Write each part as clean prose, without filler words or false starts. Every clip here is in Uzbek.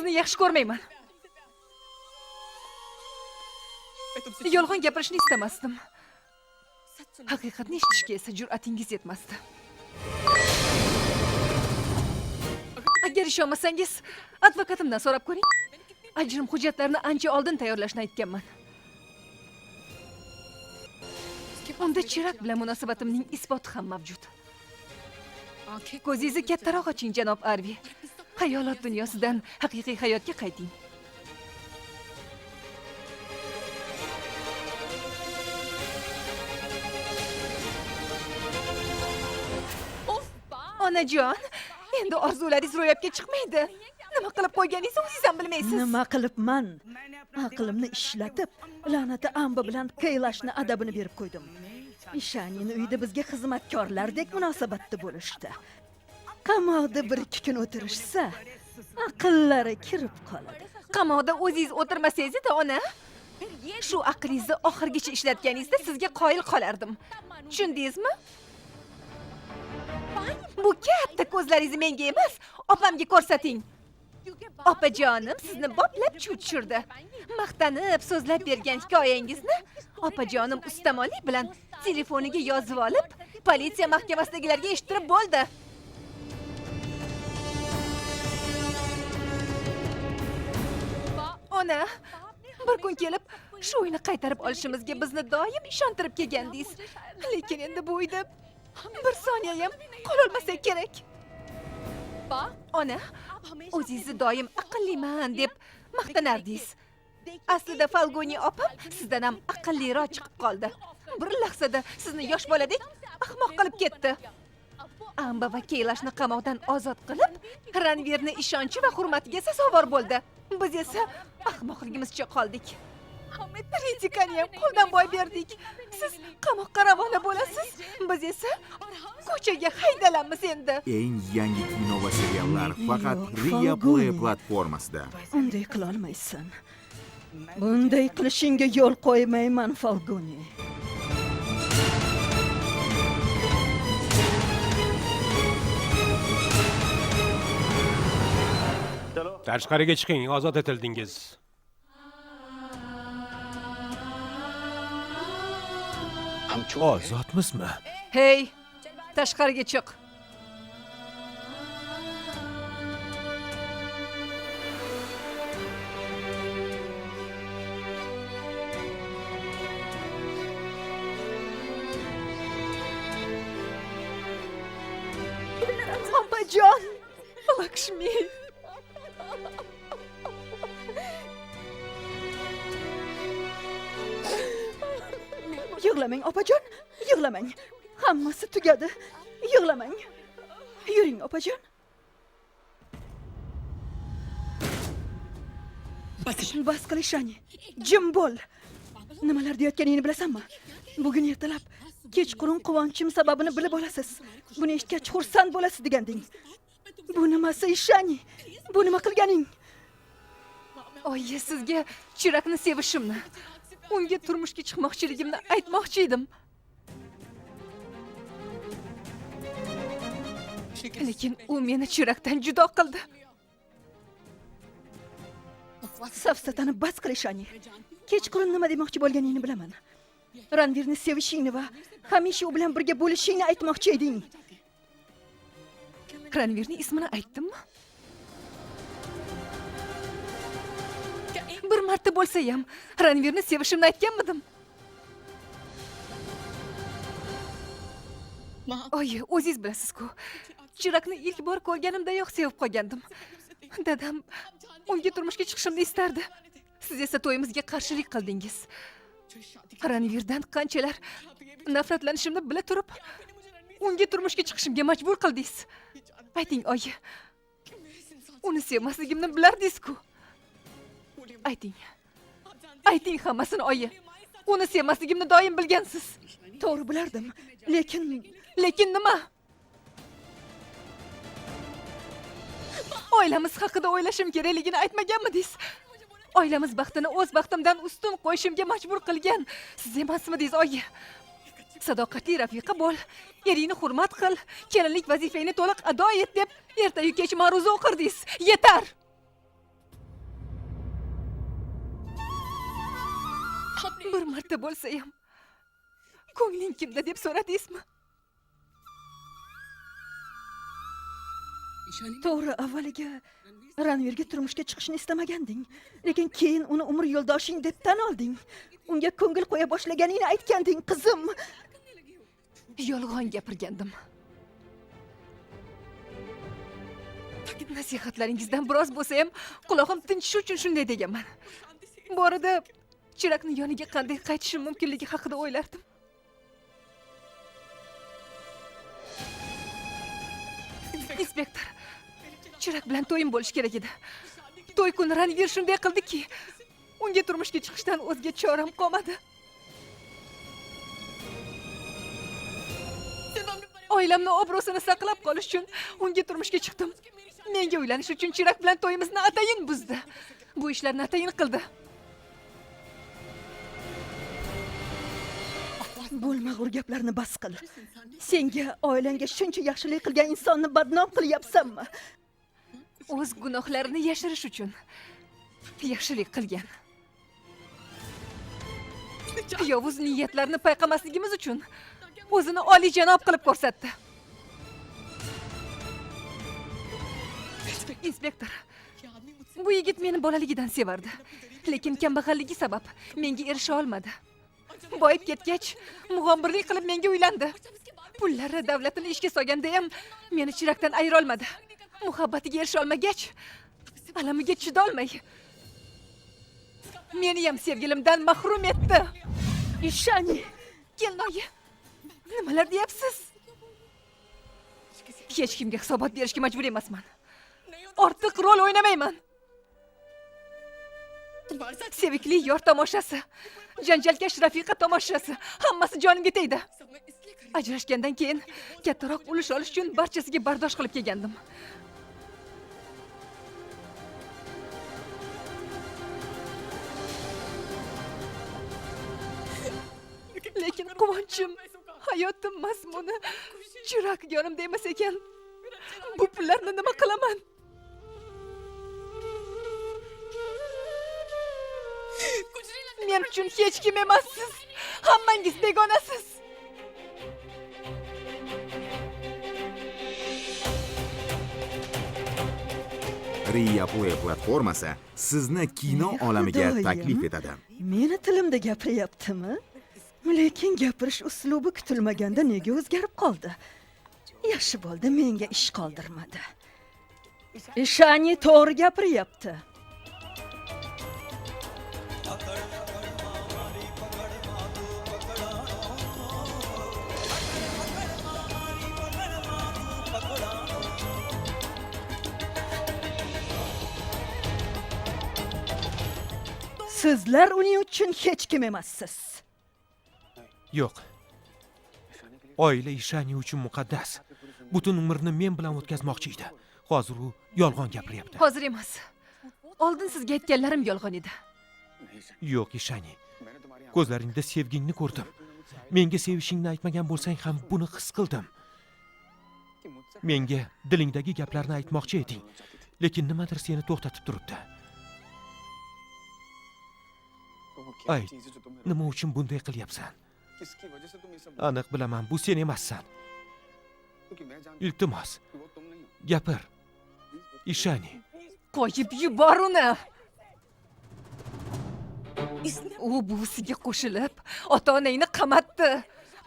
Sizni yaxshi ko'rmayman. Yolg'on gapirishni istamasdim. Haqiqatni eshitishga esa jur'atingiz yetmasdi. Agar ishonmasangiz, advokatimdan so'rab ko'ring. Ajrim hujjatlarini ancha oldin tayyorlashni aytganman. Unda Chirak bilan munosabatimning isboti ham mavjud. Ko'zingizni kattaroq oching, janob Arvi. Xayolot dunyosidan haqiqiy hayotga qayting. Onajon, endi orzularingiz ro'yobga chiqmaydi. Nima qilib qo'yganingizni o'zingiz ham bilmaysiz. Nima qilibman? Aqlimni ishlatib, la'nati Amba bilan Kaylashni adabini berib qo'ydim. Ishanini uyida bizga xizmatkorlardek munosabatda bo'lishdi. Qamoqda 1-2 kun o'tirishsa, aqllari kirib qoladi. Qamoqda o'zingiz o'tirmasangiz edi, ona. Shu aqlingizni oxirigacha ishlatganingizda sizga qoyil qolardim. Tushundingizmi? Bu katta ko'zlaringizni menga emas, opamga ko'rsating. Opajonim sizni boplab chuv tushirdi. Maqtanib so'zlab bergan hikoyangizni opajonim ustamonlik bilan telefoniga yozib olib, politsiya mahkamasidagilarga eshittirib bo'ldi. Ona, bir kun kelib shu uyni qaytarib olishimizga bizni doim ishontirib kelgandingiz. Lekin endi bu uyda bir soniya ham qololmasak kerak. Ona, o'zingizni doim aqlliman deb maqtanardingiz. Aslida Falguni opam sizdan ham aqlliroq chiqib qoldi. Bir lahzada sizni yosh boladek ahmoq qilib ketdi. Amba va Kaylashni qamoqdan ozod qilib, Ranvirni ishonchi va hurmatiga sazovor bo'ldi. Biz esa ahmoqligimizcha qoldik. Ritikani ham qo'ldan boy berdik. Siz qamoqqa ravona bo'lasiz, biz esa ko'chaga haydalamiz endi. Eng yangi kino va seriallar faqat Yo'q, Ria Play Falguni. platformasida. Unday qila olmaysan. Bunday qilishingga yo'l qo'ymayman, Falguni. Tashqariga chiqing, ozod etildingiz. Ozodmizmi? Hey, tashqariga chiq. Opajon, Lakshmi. Yig'lamang, opajon, yig'lamang. Hammasi tugadi. Yig'lamang. Yuring, opajon. Bas qil, Ishani. Jim bo'l. Nimalar deyotganingni bilasanmi? Bugun ertalab kechqurun quvonchim sababini bilib olasiz. Buni eshitgach xursand bo'lasiz deganding. Bu nimasi, Ishani? Bu nima qilganing? Oyi, sizga Chirakni sevishimni, unga turmushga chiqmoqchiligimni aytmoqchi edim. Lekin u meni Chirakdan judo qildi. Safsatani bas qil, Ishani. Kechqurun nima demoqchi bo'lganingni bilaman. Ranvirni sevishingni va hamisha u bilan birga bo'lishingni aytmoqchi eding. Ranvirning ismini aytdimmi? Bir marta bo'lsa ham Ranvirni sevishimni aytganmidim? Oyi, o'zingiz bilasiz-ku. Chirakni ilk bor ko'rganimdayoq sevib qolgandim. Dadam unga turmushga chiqishimni istardi. Siz esa to'yimizga qarshilik qildingiz. Ranvirdan qanchalar nafratlanishimni bila turib, unga turmushga chiqishimga majbur qildingiz. Ayting, oyi. Uni sevmasligimni bilardingiz-ku. Ayting. Ayting hammasini, oyi. Uni sevmasligimni doim bilgansiz. To'g'ri bilardim, lekin Lekin nima? Oilamiz haqida o'ylashim kerakligini aytmaganmidingiz? Oilamiz baxtini o'z baxtimdan ustun qo'yishimga majbur qilgan siz emasmidingiz, oyi? Sadoqatli rafiqa bo'l, eringni hurmat qil, kelinlik vazifangni to'liq ado et deb ertayu kech ma'ruza o'qirdingiz. Yetar! Bir marta bo'lsa ham ko'ngling kimda deb so'radingizmi? To'g'ri, avvaliga Ranvirga turmushga chiqishni istamaganding, lekin keyin uni umr yo'ldoshing deb tan olding. Unga ko'ngil qo'ya boshlaganingni aytganding, qizim. Yolg'on gapirgandim. Nasihatlaringizdan biroz bo'lsa ham qulog'im tinchishi uchun shunday deganman. Bu arada Chirakni yoniga qanday qaytishim mumkinligi haqida o'ylardim. Inspektor, Chirak bilan to'yim bo'lishi kerak edi. To'y kuni Ranvir shunday qildiki, unga turmushga chiqishdan o'zga choram qolmadi. Oilamni obro'sini saqlab qolish uchun unga turmushga chiqdim. Menga uylanish uchun Chirak bilan to'yimizni atayin buzdi. Bu ishlarni atayin qildi. Bo'lmag'ur gaplarni bas qil. Senga, oilangga shuncha yaxshilik qilgan insonni badnom qilyapsanmi? O'z gunohlarini yashirish uchun yaxshilik qilgan. Yovuz niyatlarni payqamasligimiz uchun o'zini oliyjanob qilib ko'rsatdi. Inspektor, bu yigit meni bolaligidan sevardi, lekin kambag'alligi sabab menga erisha olmadi. Boyib ketgach, mug'ombirlik qilib menga uylandi. Pullari, davlatini ishga solganda ham meni Chirakdan ayira olmadi. Muhabbatiga erisha olmagach, alamiga chidolmay meni ham sevgilimdan mahrum etdi. Ishani, kelinoyi, nimalar deyapsiz? Hech kimga hisobot berishga majbur emasman. Ortiq rol o'ynamayman. Sevikli yor tomoshasi, janjalkash rafiqa tomoshasi, hammasi jonimga tegdi. Ajrashgandan keyin kattaroq ulush olish uchun barchasiga bardosh qilib kelgandim. Lekin quvonchim, hayotim mazmuni Chirak yonimda emas ekan. Bu pullarni nima qilaman? Men uchun hech kim emassiz. Hammangiz begonasiz. Riya Play platformasi sizni kino olamiga taklif etadi. Meni tilimda gapiryaptimi? Lekin gapirish uslubi kutilmaganda nega o'zgarib qoldi? Yaxshi bo'ldi, menga ish qoldirmadi. Ishani to'g'ri gapiryapti. Sizlar uning uchun hech kim emassiz. Yo'q. Oila Ishani uchun muqaddas. Butun umrini men bilan o'tkazmoqchi edi. Hozir u yolg'on gapiryapti. Hozir emas. Oldin sizga aytganlarim yolg'on edi. Yo'q, Ishani. Ko'zlaringda sevgingni ko'rdim. Menga sevishingni aytmagan bo'lsang ham buni his qildim. Menga dilingdagi gaplarni aytmoqchi eding, lekin nimadir seni to'xtatib turibdi. Ayt, nima uchun bunday qilyapsan? Aniq bilaman, bu sen emassan. Iltimos, gapir. Ishani. Qo'yib yubor uni. U buvisiga qo'shilib, ota-onangni qamatdi.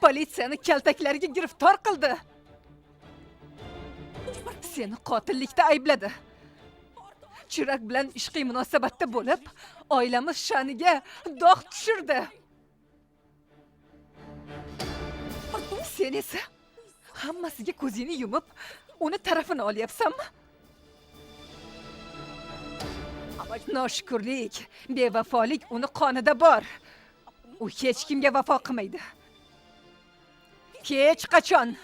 Politsiyani kaltaklariga giriftor qildi. Seni qotillikda aybladi. Chirak bilan ishqiy munosabatda bo'lib, oilamiz sha'niga dog' tushirdi. Sen esa hammasiga ko'zingni yumib, uni tarafini olyapsanmi? Noshukurlik, bevafolik uni qonida bor. U hech kimga vafo qilmaydi. Hech qachon.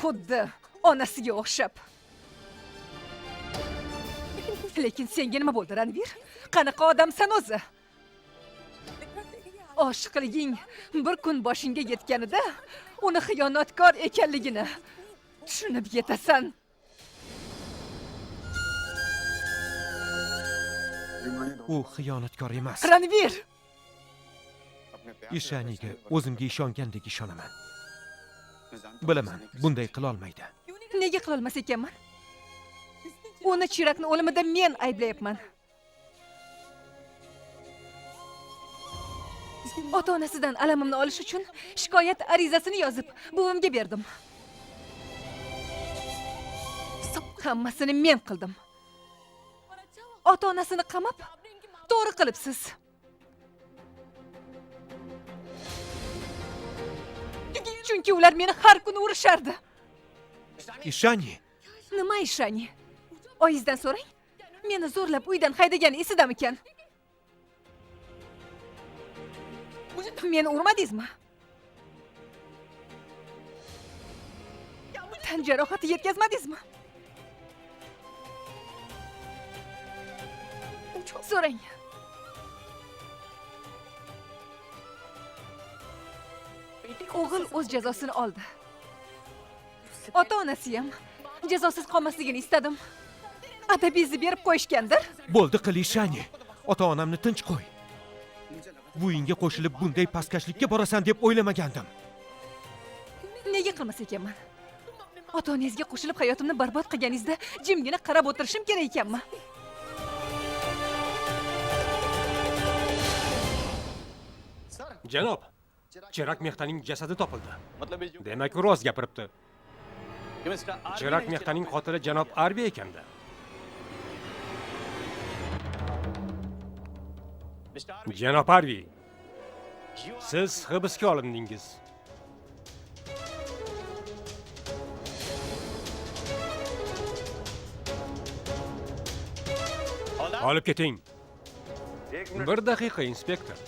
Xuddi onasiga o'xshab. Lekin senga nima bo'ldi, Ranvir? Qanaqa odamsan o'zi? Oshiqliging bir kun boshingga yetganida uni xiyonatkor ekanligini tushunib yetasan. U xiyonatkor emas. Ranvir! Ishaniga o'zimga ishongandek ishonaman. Bilaman, bunday qila olmaydi. Nega qilolmas ekanman? Uni Chirakni o'limida men ayblayapman. Ota-onasidan alamimni olish uchun shikoyat arizasini yozib, buvimga berdim. Hammasini men qildim. Ota-onasini qamab, to'g'ri qilibsiz. Chunki ular meni har kuni urishardi. Ishani! Nima Ishani? Oyingizdan so'rang. Meni zo'rlab uydan haydagani esidamikan? Meni urmadingizmi? Tan jarohati yetkazmadingizmi? So'rang. O'g'il o'z jazosini oldi. Ota-onasi ham jazosiz qolmasligini istadim. Adabingizni berib qo'yishgandir. Bo'ldi qil Ishani. Ota-onamni tinch qo'y. Buvingga qo'shilib bunday pastkashlikka borasan deb o'ylamagandim. Nega qilmas ekanman? Ota-onangizga qo'shilib hayotimni barbod qilganingizda jimgina qarab o'tirishim kerak ekanmi? Janob, Chirak Mehtaning jasadi topildi. Demak, u rost gapiribdi. Chirak Mehtaning qotili janob Arbi ekanda. Janob Arbi, siz hibsga olindingiz. Olib keting. Bir daqiqa, inspektor.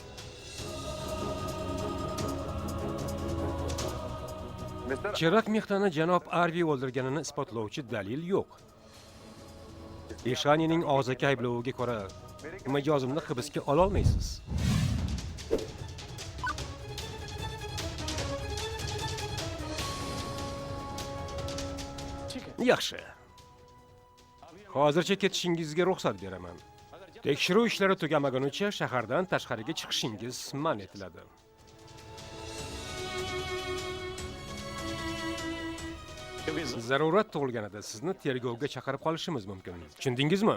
Chirak Mehtani janob Arvi o'ldirganini isbotlovchi dalil yo'q. Ishanining og'zaki aybloviga ko'ra mijozimni hibsga ola olmaysiz. Yaxshi. Hozircha ketishingizga ruxsat beraman. Tekshiruv ishlari tugamagunicha shahardan tashqariga chiqishingiz man etiladi. Zarurat tug'ilganida sizni tergovga chaqirib qolishimiz mumkin. Tushundingizmi?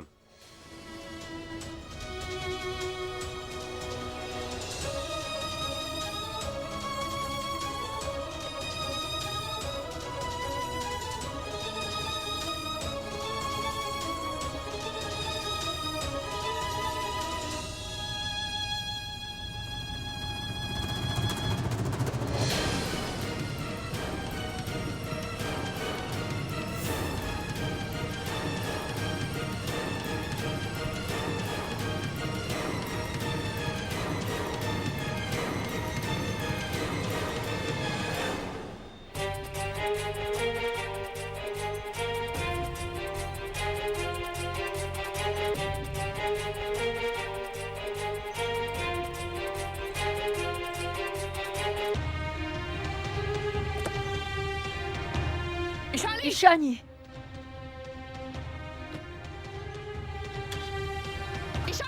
Ishani!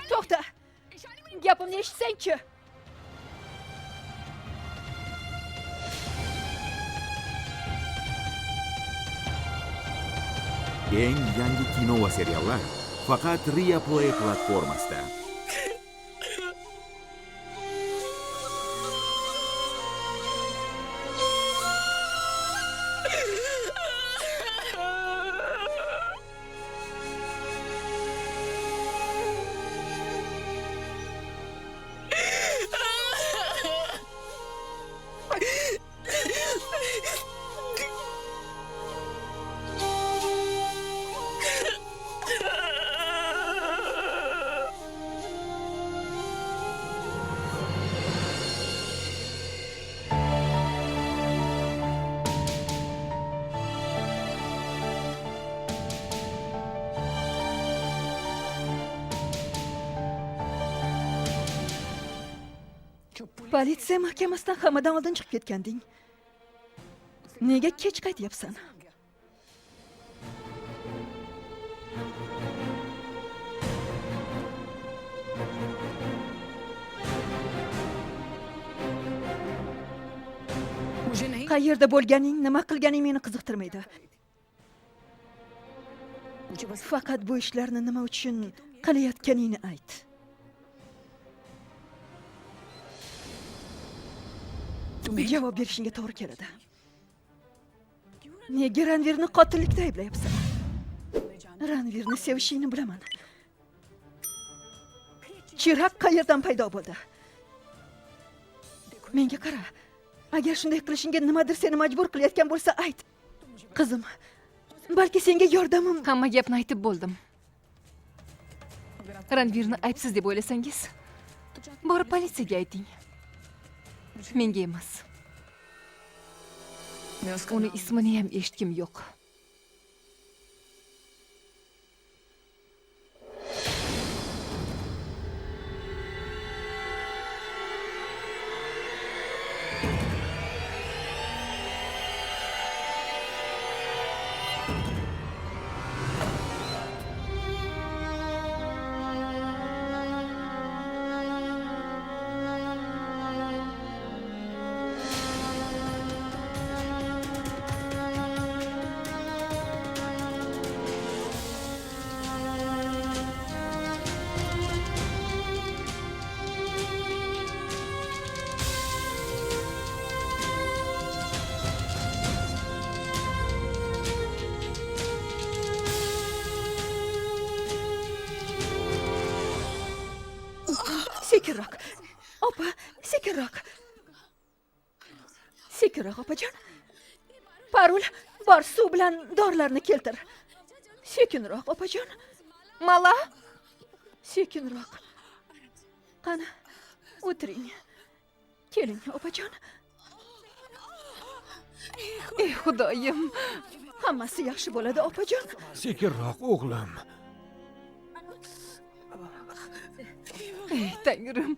To'xta! Gapimni eshitsang-chi! Eng yangi kino va seriallar faqat Ria Play platformasida. Politsiya mahkamasidan hammadan oldin chiqib ketganding. Nega kech qaytyapsan? Qayerda bo'lganing, nima qilganing meni qiziqtirmaydi. Faqat bu ishlarni nima uchun qilayotganingni ayt. Javob berishingga to'g'ri keladi. Nega Ranvirni qotillikda ayblayapsan? Ranvirni sevishingni bilaman. Chiroq qayerdan paydo bo'ldi? Menga qara. Agar shunday qilishingga nimadir seni majbur qilayotgan bo'lsa ayt. Qizim, balki senga yordamim... Hamma gapni aytib bo'ldim. Ranvirni aybsiz deb o'ylasangiz, borib politsiyaga ayting. Menga emas. Uni ismini ham eshitkim yo'q. Sekinroq. Opa, sekinroq. Sekinroq, opajon. Parul, bor suv bilan dorilarni keltir. Sekinroq, opajon. Mala. Sekinroq. Qani, o'tiring. Keling, opajon. Ey Xudoyim. Hammasi yaxshi bo'ladi, opajon. Sekinroq, o'g'lim. Ey Tangrim.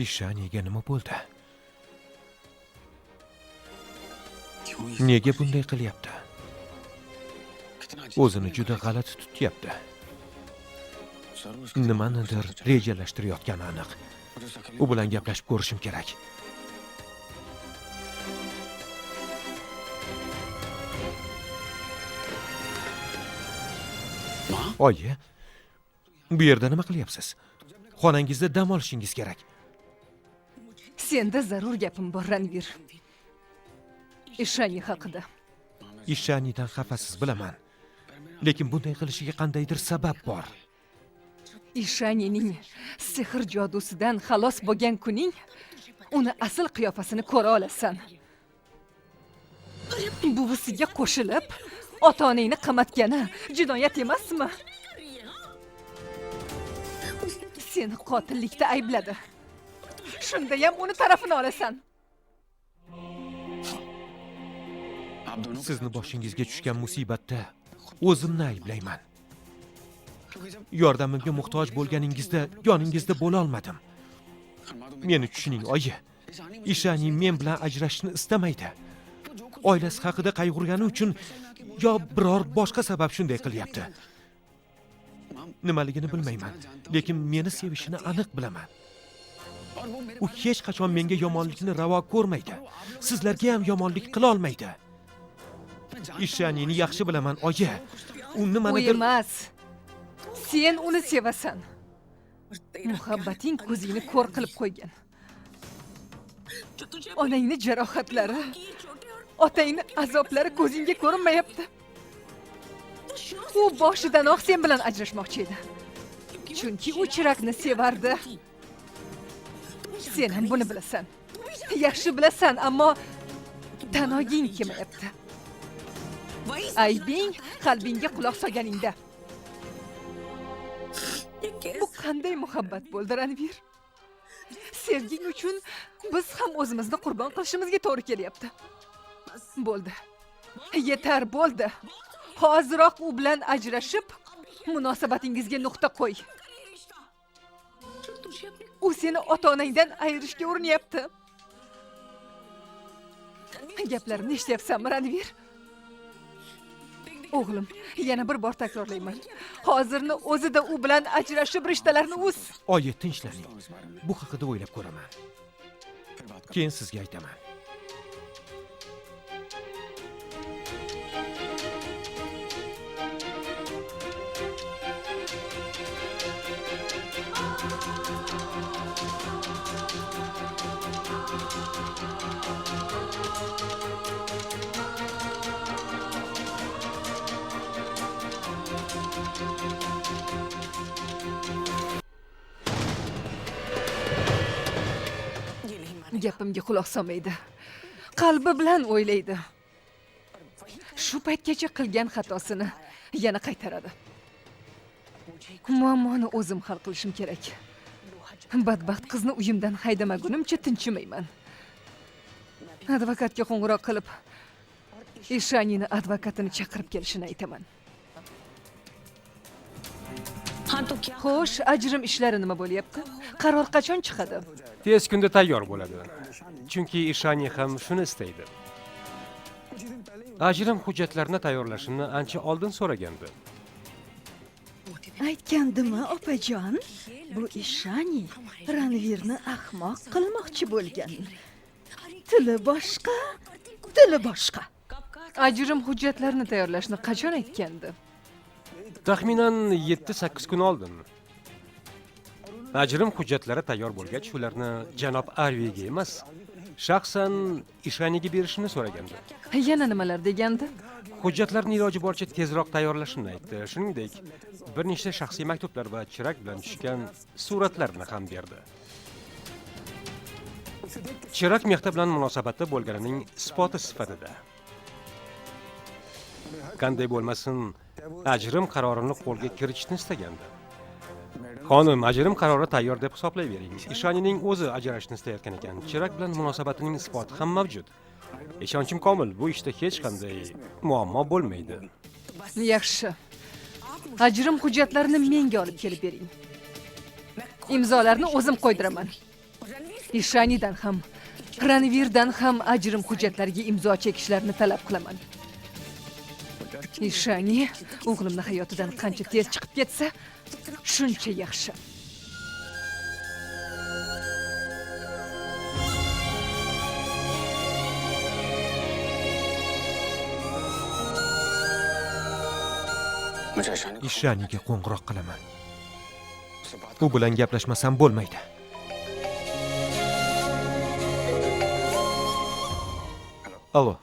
Ishaniga nima bo'ldi? Nega bunday qilyapti? O'zini juda g'alati tutyapti. Nimanidir rejalashtirayotgani aniq. U bilan gaplashib ko'rishim kerak. Oyi, bu yerda nima qilyapsiz? Xonangizda dam olishingiz kerak. Senda zarur gapim bor, Ranvir. Ishani haqida. Ishanidan xafasiz, bilaman. Lekin bunday qilishiga qandaydir sabab bor. Ishanining sehr jodusidan xalos bo'lgan kuning uni asl qiyofasini ko'ra olasan. Buvisiga qo'shilib, ota-onangni qamatgani jinoyat emasmi? Seni qotillikda aybladi. Shunda ham uni tarafini olasan. Sizni boshingizga tushgan musibatda o'zimni ayblayman. Yordamimga muhtoj bo'lganingizda yoningizda bo'la olmadim. Meni tushuning, oyi. Ishani men bilan ajrashishni istamaydi. Oilasi haqida qayg'urgani uchun yo biror boshqa sabab shunday qilyapti. Nimaligini bilmayman, lekin meni sevishini aniq bilaman. U hech qachon menga yomonlikni ravo ko'rmaydi. Sizlarga ham yomonlik qila olmaydi. Ishanini yaxshi bilaman, oyi. U nimanidir emas. Sen uni sevasan. Muhabbating ko'zingni ko'r qilib qo'ygan. Onangni jarohatlari, otangni azoblari ko'zingga ko'rinmayapti. U boshidanoq sen bilan ajrashmoqchi edi. Chunki u chiroqni sevardi. Sen ham buni bilasan. Yaxshi bilasan, ammo tanoging kelmayapti. Aybing qalbingga quloq solganingda. qanday muhabbat bo'ldi, Ranvir? Sevging uchun biz ham o'zimizni qurbon qilishimizga to'g'ri kelyapti. Bo'ldi. Yetar bo'ldi. Hoziroq u bilan ajrashib, munosabatingizga nuqta qo'y. U seni ota-onangdan ayirishga urinyapti. Gaplarimni eshityapsanmi, Ranvir? O'g'lim, yana bir bor takrorlayman. Hozirni o'zida u bilan ajrashib rishtalarni uz. Oyi, tinchlaning. Bu haqida o'ylab ko'raman. Keyin sizga aytaman. Gapimga quloq solmaydi. Qalbi bilan o'ylaydi. Shu paytgacha qilgan xatosini yana qaytaradi. Muammoni o'zim hal qilishim kerak. Badbaxt qizni uyimdan haydamagunimcha tinchimayman. Advokatga qo'ng'iroq qilib, Ishanini advokatini chaqirib kelishini aytaman. Xo'sh, ajrim ishlari nima bo'lyapti? Qaror qachon chiqadi? Tez kunda tayyor bo'ladi. Chunki Ishani ham shuni istaydi. Ajrim hujjatlarini tayyorlashimni ancha oldin so'ragandi. Aytgandimi, opajon? Bu Ishani Ranvirni ahmoq qilmoqchi bo'lgan. Tili boshqa, tili boshqa. Ajrim hujjatlarini tayyorlashni qachon aytgandi? Taxminan 7-8 kun oldin. Ajrim hujjatlari tayyor bo'lgach, ularni janob Arviga emas, shaxsan Ishaniga berishini so'ragandi. Yana nimalar degandi? Hujjatlarni iloji boricha tezroq tayyorlashini aytdi. Shuningdek, bir nechta shaxsiy maktublar va Chirak bilan tushgan suratlarni ham berdi. Chirak Mehta bilan munosabatda bo'lganining isboti sifatida. Qanday bo'lmasin, ajrim qarorini qo'lga kiritishni istagandi. Xonim, ajrim qarori tayyor deb hisoblayvering. Ishanining o'zi ajrashishni istayotgan ekan. Chirak bilan munosabatining isboti ham mavjud. Ishonchim komil, bu ishda hech qanday muammo bo'lmaydi. Yaxshi. Ajrim hujjatlarini menga olib kelib bering. Imzolarni o'zim qo'ydiraman. Ishanidan ham, Ranvirdan ham ajrim hujjatlariga imzo chekishlarini talab qilaman. Ishani o'g'limni hayotidan qancha tez chiqib ketsa, shuncha yaxshi. Ishaniga qo'ng'iroq qilaman. U bilan gaplashmasam bo'lmaydi. Allo.